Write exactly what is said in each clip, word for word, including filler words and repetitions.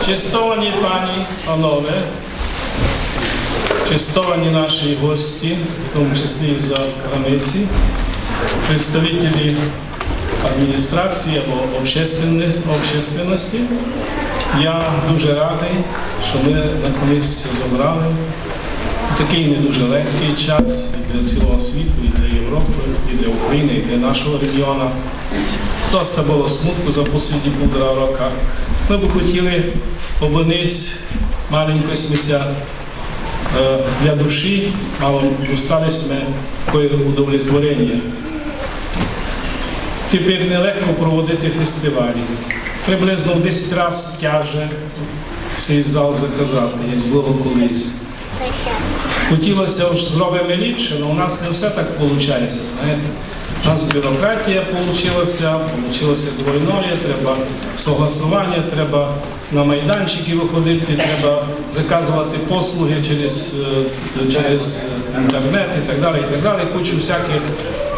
Честовані пані, панове, честовані наші гості, в тому числі і за границі, представителі адміністрації або общественни-, общественності, я дуже радий, що ми наконець ся зобрали у такий не дуже легкий час і для цілого світу, і для Європи, і для України, і для нашого регіону. Доста было смутку за послідні півтора рока. Мы бы хотіли, обы днесь маленько сьме ся, е, для душі, мало достали сьме такоє удовлетворення. Тепер нелегко проводити фестивалі. Приблизно в десять раз тяже сей зал заказати, як было колись. Хотіло ся, ож зробиме ліпше, но у нас не все так получається, знаєте. У нас бюрократія получила ся, получило ся двойноє, треба согласованя, треба на майданчики выходити, треба заказовати послуги через, е, через, е, інтернет і так далі, і так далі. Кучу всякых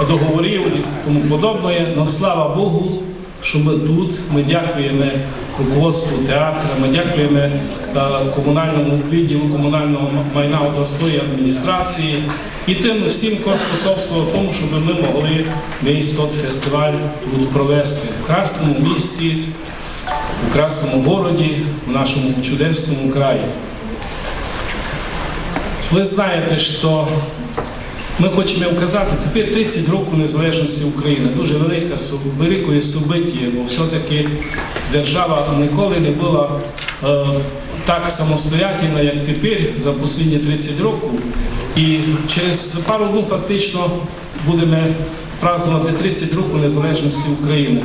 договорів і тому подобноє. Но слава Богу, што мы тут. Мы дякуєме руководству театра, мы дякуєме, е, комунальному відділу комунального м-, майна обласної адміністрації і тым всім, хто способствовав тому, щоб мы могли днесь тот фестиваль тут провести в красному місті, у красному городі, в нашому чудесному краї. Вы знаєте, што мы хочеме вказати, тепер тридцять років незалежности України. Дуже велика су-, великоє событіє, бо все-таки держава ніколи не была, е, так самостоятельна, як тепер за послідні тридцять років. І через пару днів фактично будеме праздновати тридцять років незалежности України.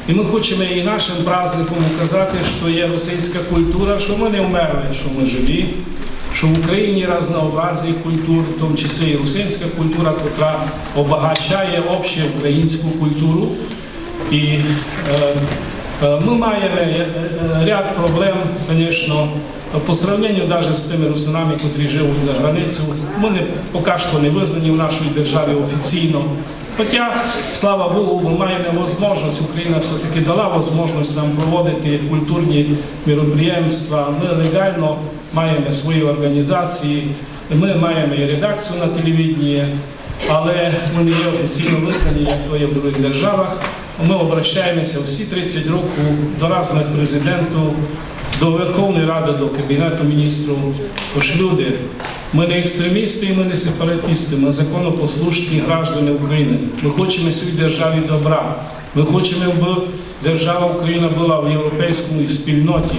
І мы хочеме і нашым праздником указати, што є русинська культура, што мы не вмерли, што мы живі, што в Україні разнообразіє культур, в тому числі і русинська культура, котра обогачає общу українську культуру. І, е, е, мы маєме, е, е, ряд проблем, конечно, по сравненню даже з тыми русинами, котрі живуть за границю. Мы не, пока што не визнані в нашій державі офіційно. Хотя, слава Богу, мы маєме возможность, Україна все-таки дала возможность нам проводити культурні мероприємства. Мы леґално маєме свої організації, мы маєме і редакцію на телевидении, але мы не є офіційно визнані, як то є в другых державах. Мы обращаєме ся всі тридцять років до разных президентів, до Верховної Рады, до Кабінету міністрів. Тож, люди, мы не екстремісты і мы не сепаратісты, мы законопослушні граждани України. Мы хочеме своїй державі добра. Мы хочеме, абы держава Україна была в європейській спільноті.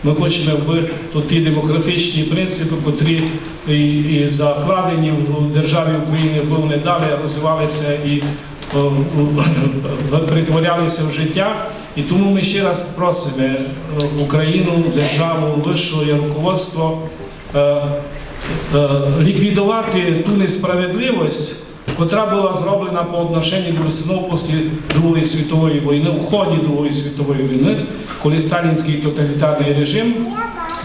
Мы хочеме, абы то ті демократичні принципы, котрі і, і закладені в державі України, абы вони далі розвивали ся і, е, в-, перетворяли ся в життя. І тому мы ще раз просиме, е, Україну, державу, высшоє руководство, е, е, ліквідовати ту несправедливость, котра была зроблена по отношению до русинов після Другої світової войны, в ході Другої світової войны, коли сталінськый тоталітарный режим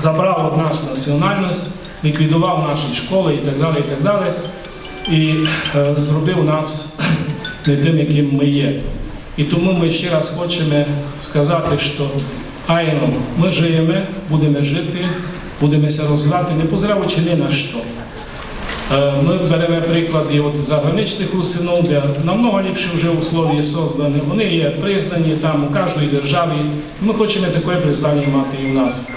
забрав од нас національность, ліквідовав наші школы і так далі, і так далі, і, е, зробив нас не тым, якым мы є. І тому мы ще раз хочеме сказати, што айно, мы жиєме, будеме жити, будеме ся розвивати, не позираючи ні на што. Е, мы береме приклад і од заграничных русинов, де намного ліпші вже условія создані. Вони є признані там у каждій державі. Мы хочеме такоє признання мати і у нас.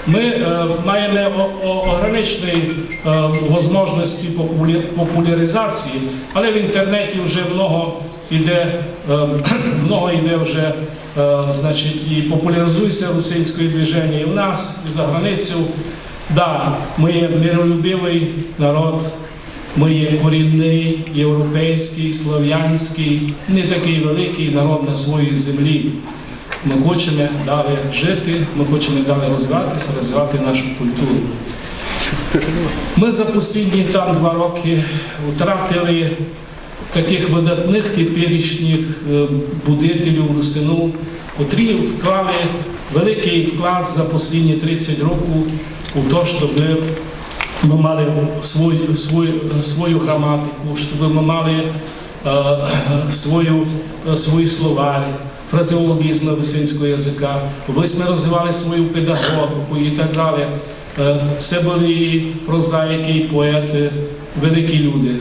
Мы, е, маєме о-, о-, ограничені, е, возможности популі-, популяризації, але в інтернеті вже много іде, е, много іде вже, е, значить, і популяризує ся русинськоє движеня і в нас, і за границю. Да, мы є миролюбивый народ, мы є корінный, європейськый, славянськый, не такый великый народ на своїй землі. Мы хочеме далі жити, мы хочеме далі розвивати ся, розвивати нашу культуру. Мы за послідні там два рокы втратили такых выдатных теперішніх, е, будителів русинов, котрі вклали великый вклад за послідні тридцять років у то, щоб мы мали свой-, свой-, свою граматику, щоб мы мали, е, свою, е, свій словарь, фразеолоґізмы русинського языка, обы сьме розвивали свою педагогіку і так дале. Е, се были і прозаїкы, і поеты, великі люде.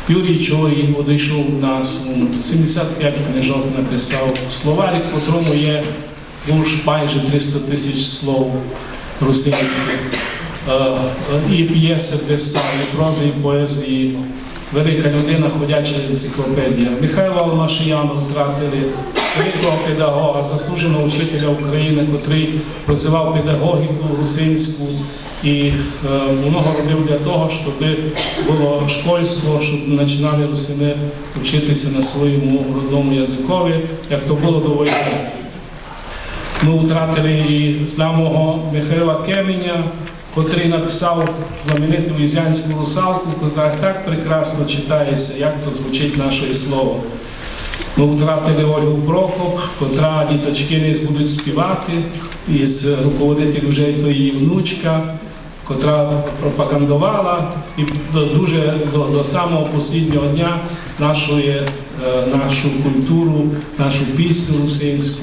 Юрій Чорій одышов од нас, вун сімдесят пять книжок написав, словарик, в котрому є уж майже триста тисяч слов русинськых. Е, е, і пєсы писав, і прозы, і поезії. Велика людина, ходяча енциклопедія. Михайла Алмашіяна втратили, великого педагога, заслуженого вчителя України, котрый розвивав педагогіку русинську і, е, много робив для того, щоб было школьство, щоб починали русины вчити ся на своєму родному языкови, як то было до войны. Мы втратили і знамого Михайла Кеміня, котрый написав знамениту «Ізянську русалку», котра так прекрасно читає ся, як то звучить наше слово. Мы втратили Ольгу Прокоп, котра діточкы не будуть співати, і з руководитель уже то її внучка, котра пропаґандовала і дуже до, до самого послїднього дня нашої, е, нашу културу, нашу пісню русинську.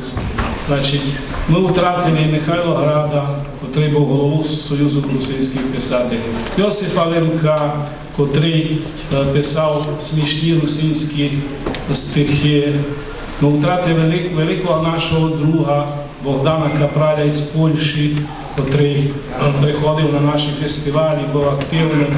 Значить, мы втратили Михайла Града, котрый быв головою Союзу русинськых писателів, Йосифа Лемка, котрый, е, писав смішні русинські стихы. Мы втратили вели-, великого нашого друга Богдана Капраля із Польщі, котрый, е, приходив на наші фестивалі, быв активным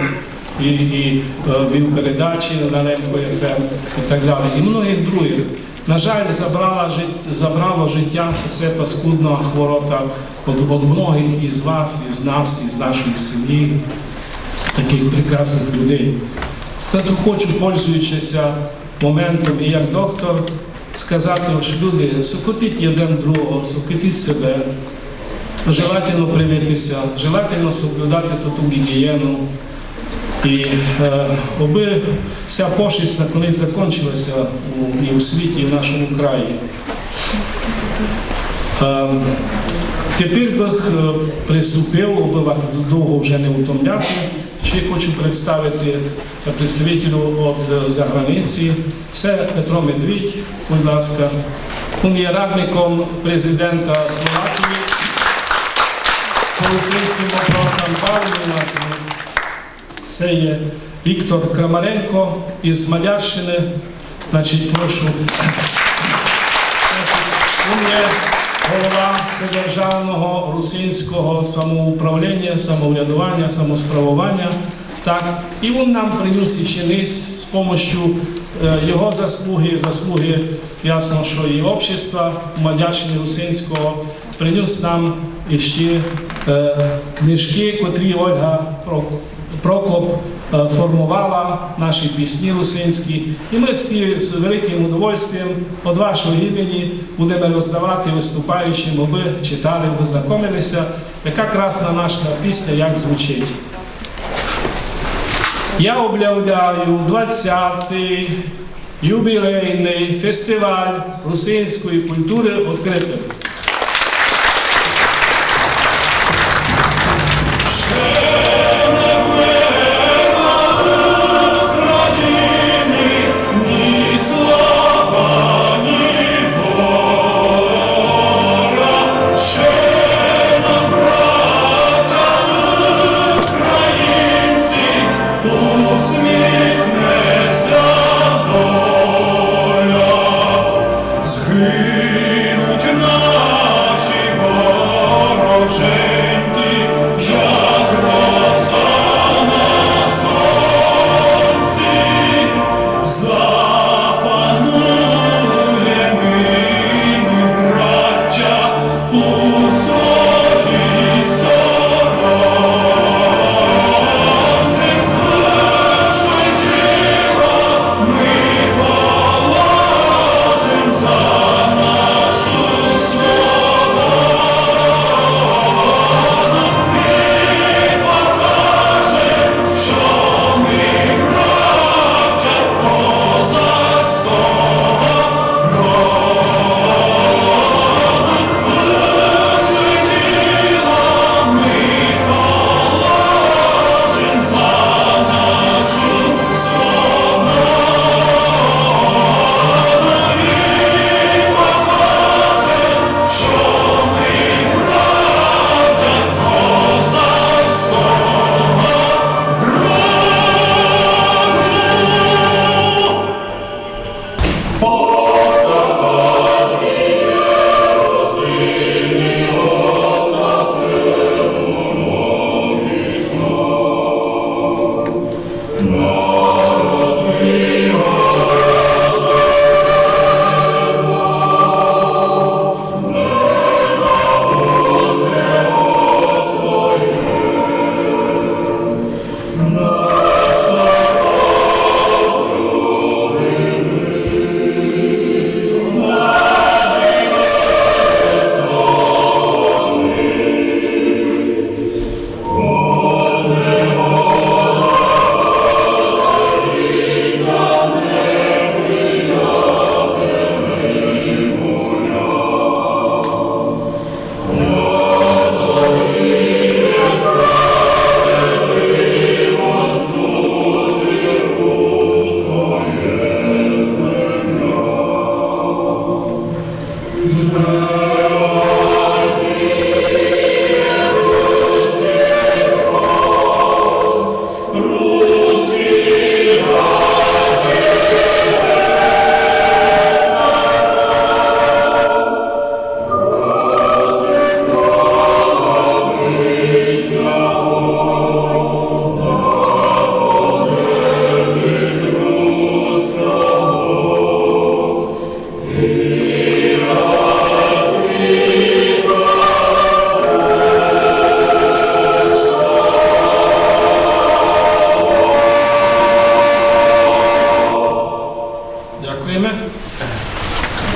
і, і, е, вів передачі на Лемко Ф М і так далі. І многых другых. На жаль, забрала жит-, забрало життя се, се паскудна хворота од, од многых із вас, із нас, із нашої сімї, такых прекрасных людей. Зато хочу, пользуючи ся моментом і як доктор, сказати, ож, люди, сокотіть єден другого, сокотіть себе, желательно привити ся, желательно соблюдати ту, ту гіґієну. І, е, обы ся пошесть наконець закончила ся у, і у світі, і в нашому краї. Е, тепер бых, е, приступив, обы вас довго вже не утомляти, ще хочу представити представителю од, е, заграниці. Се Петро Медвідь, будь ласка. Вун є радником президента Словакії по русинськым вопросам, павлі нашому. Се є Віктор Крамаренко із Мадярщины. Значить, прошу. Вун є голова Вседержавного русинського самоуправління, самоврядованя, самосправованя. Так, і вун нам принюс іщи нись з помощю, е, його заслуги, заслуги, ясно, што і общества Мадярщины русинського, принюс нам іщи, е, книжкы, котрі Ольга Прок-, Прокоп, е, формовала, наші пісні русинські. І мы всі з великым удовольствієм од вашого імені будеме роздавати выступаючым, обы читали, ознакомили ся, яка красна наша пісня, як звучить. Я объявляю двадцятый юбилейный фестиваль русинської културы відкрытым.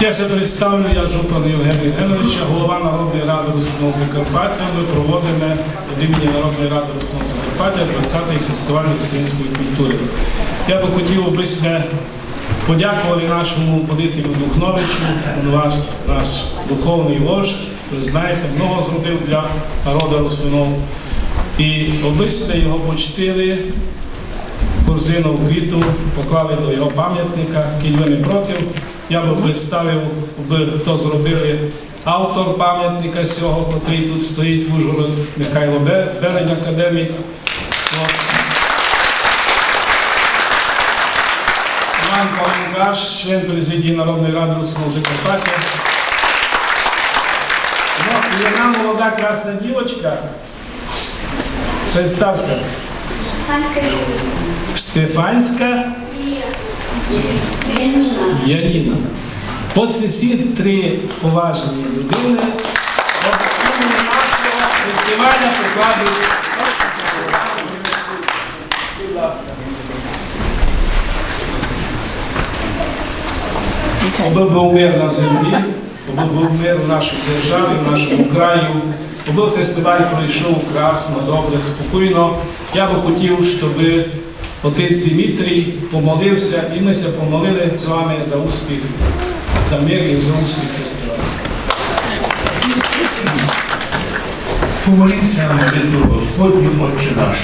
Я ся представлю, я Жупан Євген Євгенович, я голова Народної ради русинів Закарпаття. Ми проводимо від імені Народної ради русинів Закарпаття двадцятый фестиваль русинської культури. Я би хотів, аби ми подякували нашому будителю Духновичу, він ваш, наш духовний вождь. Ви знаєте, много зробив для народу русинів. І аби ми його почтили, корзину квітів поклали до його пам'ятника, кідь ви не проти. Я би представив, аби то зробили автор пам'ятника сього, котрий тут стоїть в Ужгород, Михайло Бе-, Берень, академік. От. Іван Паленкаш, член президії Народної ради русинів Закарпаття. Ну, і одна молода красна дівочка. Представся. Штефанська Яніна. Оце всі три поважні людини. От імені нашого фестивалю покладуть. Будь ласка. Аби був мир на землі, аби був мир в нашій державі, в нашому краю, аби фестиваль пройшов красно, добре, спокійно. Я би хотів, щоб отець Димитрій помолився, і ми ся помолили з вами за успіх, за мир і за успіх фестивалю. Помолимся молитву Господню, Отче наш.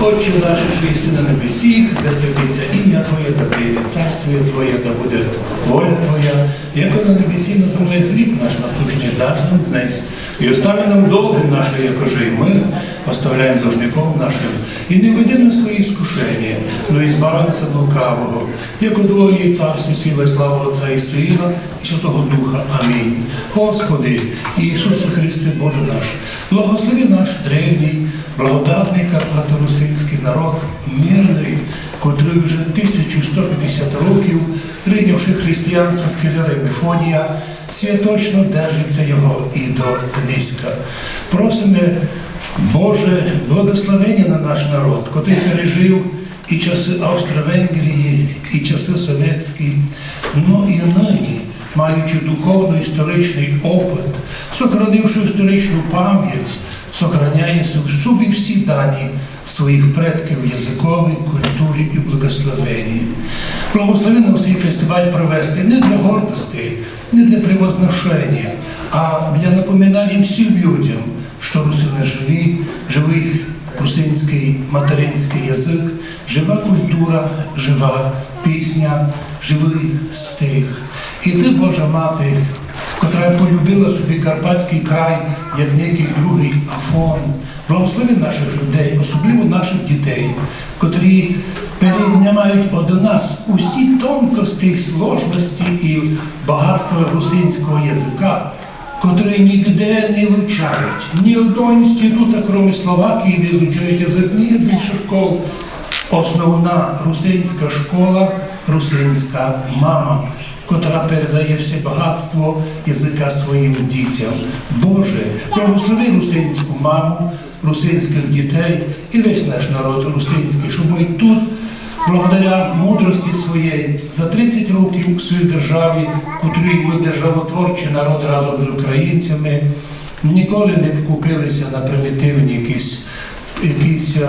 Отче наш, што єси на небесіх, да святиться имя Твоє, да прийде царствие Твоє, да буде воля Твоя, яко на небесї, на землі. Хліб наш насущный даш нам днесь, и остави нам долги наши, якоже и мы оставляем должником нашим, и не введи нас в искушение, но избави нас от лукавого, яко Твоє царство, сила и слава Отца и Сына и Святого Духа. Аминь. Господи Иисусе Христе, Боже наш, благослови наш древній, благодатный карпаторусинськый народ, мирный, котрый уже тисячу сто пятдесят років, прийнявши християнство Кирила и Мефодія, святочно держить ся його и до днеська. Просиме, Боже, благословення на наш народ, котрый пережив и часы Австро-Венгрії, и часы совєтські, но и нині, маючи духовно-історичный опыт, сохранивши історичну память, сохраняє в собі всі дані своїх предків языкові, культурі и благословенні. Благослови нам сей фестиваль провести не для гордости, не для превозношення, а для напоминання всім людям, што русины живі, живый русинськый материнськый язык, жива культура, жива пісня, живый стих. И Ты, Божа Мати, котра полюбила собі карпатськый край, як ніякый другый Афон, благослови наших людей, особливо наших дітей, котрі переймають од нас усі тонкості, сложності и багатства русинського языка, котрый нігде не вивчають, ні одного інститута, кроме Словакії, де изучають язык, ні більше школ. Основна русинська школа — русинська мама, котра передає всі багатства языка своїм дітям. Боже, благослови русинську маму, русинськых дітей и весь наш народ русинськый, щоб мы тут, благодаря мудрости своєї, за тридцять років у своїй державі, котрій мы державотворчый народ разом з українцями, ніколи не вкупили ся на примітивні якісь, якісь, е,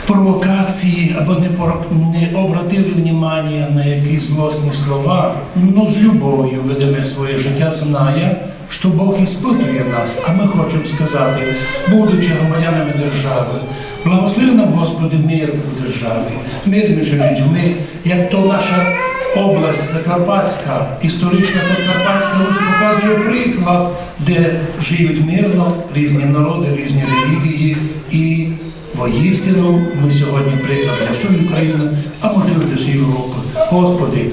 провокації або не пор-, не обратили внимання на якісь злосні слова. Но з любовю ведеме своє життя, зная, што Бог испытує нас, а мы хочеме сказати, будучи громадянами державы, благослови нам, Господи, мир у державі, мир між людьми, як то наша область Закарпатська, історична Подкарпатська Русь показує приклад, де живуть мирно різні народи, різні релігії и Воістину, мы сьогодні приклад для всієї України, а можливо для всієї Європы. Господи,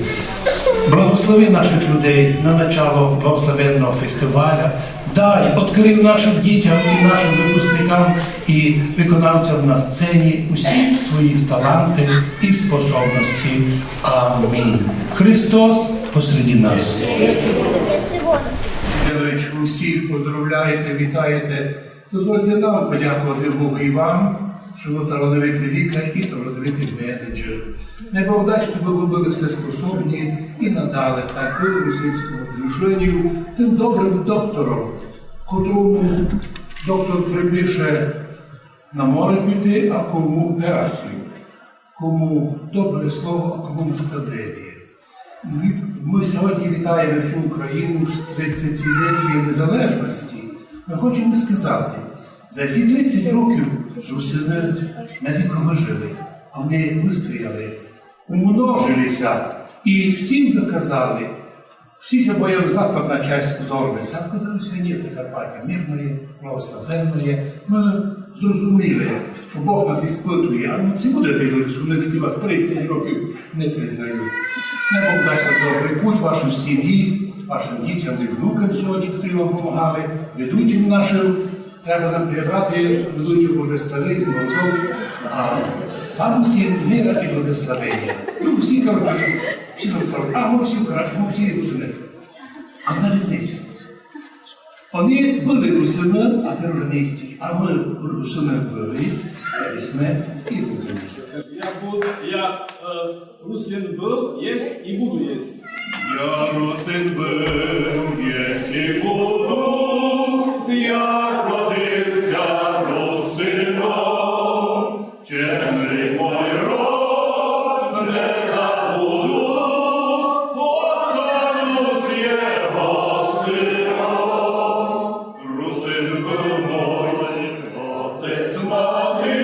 благослови наших людей на начало благословенного фестиваля. Дай, открий нашим дітям и нашим выпускникам и виконавцям на сцені усі свої таланты и способності. Амінь. Христос посреди нас. Усіх поздравляєте, вітаєте. Дозвольте нам подякувати Богу і вам што вы талановитый лікар і талановитый менеджер. Най Бог дасть, щоб вы были всеспособні і надалі так быти русинському движенію тым добрым доктором, котрому доктор припише на море піти, а кому операцію, кому добре слово, а кому наставлення. Мы, мы сьогодні вітаєме всю Україну з тридцятилетієм незалежности. Мы хочеме сказати, за ці тридцять років русины не тілько выжили, а они выстояли, умножилися і всім доказали. Всі ся бояли, западна часть взорветься, а оказалося, ні, Закарпаття мирноє, благословенноє. Мы зрозуміли, што Бог нас іспытує, а ну, ци буде дивитися, што вони вас тридцять років не признають. Най Бог дасть добрый путь вашій сім'ї, вашым дітям і внукам сьогодні, котрі вам помагали, ведучим нашым. Треба нам перебрати ведучого, вже старый, з молодым. А вам усім мира і благословення. Ну, всі, короче, всі, а мы всі, кра-, мы всі русины. Одна різниця. Они были русины, а тепер уже не існують. А мы русины были, єсме і будеме. Як бу-, як, е, Русин был, єсть і буду єсть. Я русин был, єсть і буду, я родився русином. Чесный мой род не забуду, останусь його сыном. Русин был мой отець, мати,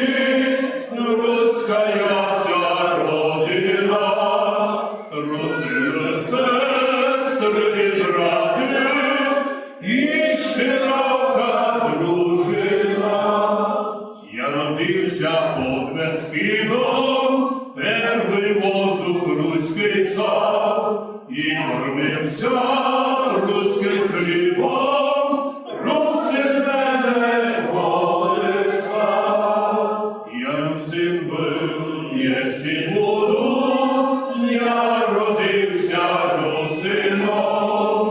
руськая вся родина, русины сестры і браты, і широка дружина. Я родився под Бескідом, первый воздух руськый сав, і кормився руськым хлібом, русин мене колисав. Я русин был, єсть і буду, я родився русином.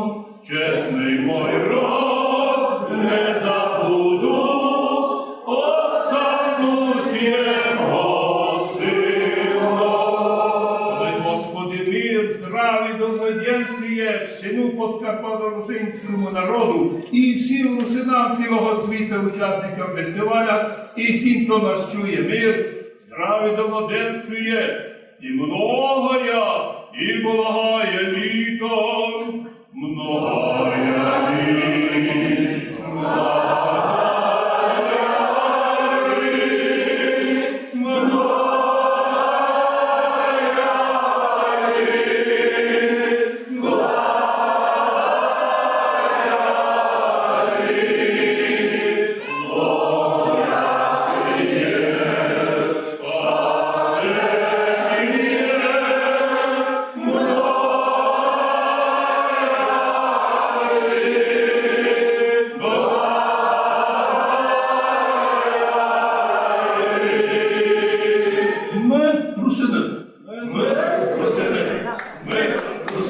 Чесный мой род не забуду, останусь його сыном. Дай Господи мир, здравя, благоденствія всьому подкарпатському народу і всім русинам цілого світа, учасникам фестиваля і всім, хто нас чує, мир, здравя, благоденствія і многоє, і благоє літо. Многоє літо.